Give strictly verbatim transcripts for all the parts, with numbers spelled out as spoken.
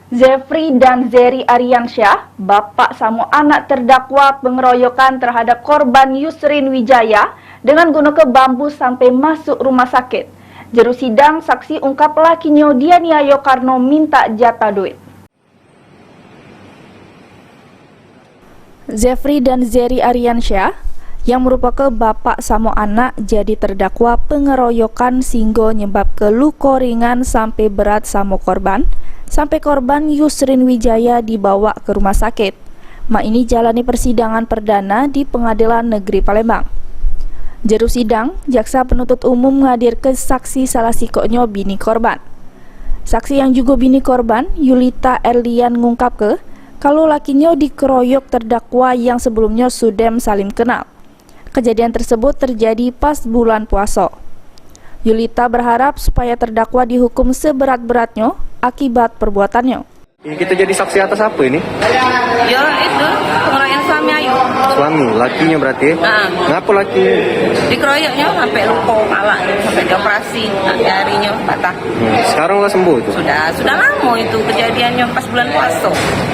Zefri dan Zeri Ariansyah, bapak samo anak terdakwa pengeroyokan terhadap korban Yusrin Wijaya dengan gunoke bambu sampai masuk rumah sakit. Jeru sidang, saksi ungkap lakinyo dianiayo karno minta jatah duit. Zefri dan Zeri Ariansyah, yang merupake bapak samo anak, jadi terdakwa pengeroyokan sehinggo nyebabke luko ringan sampe berat samo korban, sampe korban Yusrin Wijaya dibawak ke rumah sakit. Mak ini jalani persidangan perdana di Pengadilan Negeri Palembang. Jeru sidang, jaksa penuntut umum ngadirke saksi salah sikoknyo bini korban. Saksi yang jugo bini korban, Yulita Erlian, ngungkapke, kalu lakinyo dikeroyok terdakwa yang sebelumnyo sudem saling kenal. Kejadian tersebut terjadi pas bulan puaso. Yulita berharap supaya terdakwa dihukum seberat-beratnyo akibat perbuatannyo. Ini kita jadi saksi atas apa ini? Ya, itu, pengeroyokan suami Ayu. Suami, lakinya berarti, ya? Ha. Ngapa laki? Dikeroyoknya sampai luka kepala, sampai dioperasi, jarinya patah. Hmm, sekarang lah sembuh itu? Sudah, sudah lama itu kejadiannya pas bulan puasa.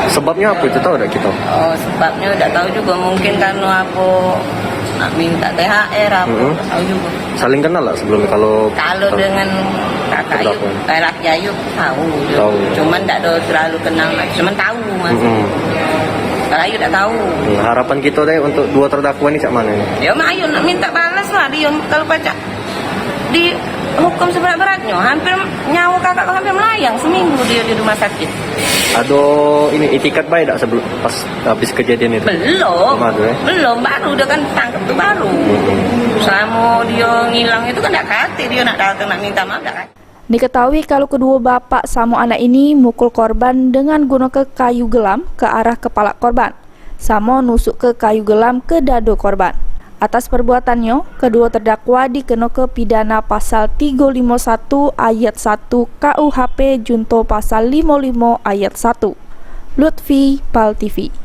Sebabnya apa itu, tahu tak kita? Oh, sebabnya tak tahu juga, mungkin karena apa, nak minta T H R apa, Mm-mm. Tak tahu juga. Saling kenal lah sebelum kalau Kalau dengan kakak Ayub, terdakwa. Laki Ayub tahu je. Tahu. Cuman tak ada terlalu kenal lah. Cuman tahu masih. Mm-mm. Kalau Ayub tak tahu. Hmm, harapan kita deh untuk dua terdakwa ni cak mana ni? Ya, mak Ayub nak minta balas lah dia kalau pacak dihukum seberat-beratnya. Hampir nyawa kakak tu hampir melayang seminggu dia di rumah sakit. Ada ini itikat baik tak sebelum pas habis kejadian itu? Belum. Belum ada, ya? Belum, baru dia kan tangkap tu baru. Hmm. Selama dia ngilang itu kan tak kate dia nak datang nak minta maaf, tak kate. Diketahui kalu kedua bapak samo anak ini mukul korban dengan gunoke kayu gelam ke arah kepala korban, samo nusukke kayu gelam ke dado korban. Atas perbuatannyo, kedua terdakwa dikenoke pidana pasal tigo limo satu ayat satu K U H P junto pasal limo limo ayat satu. Lutfi, Pal T V.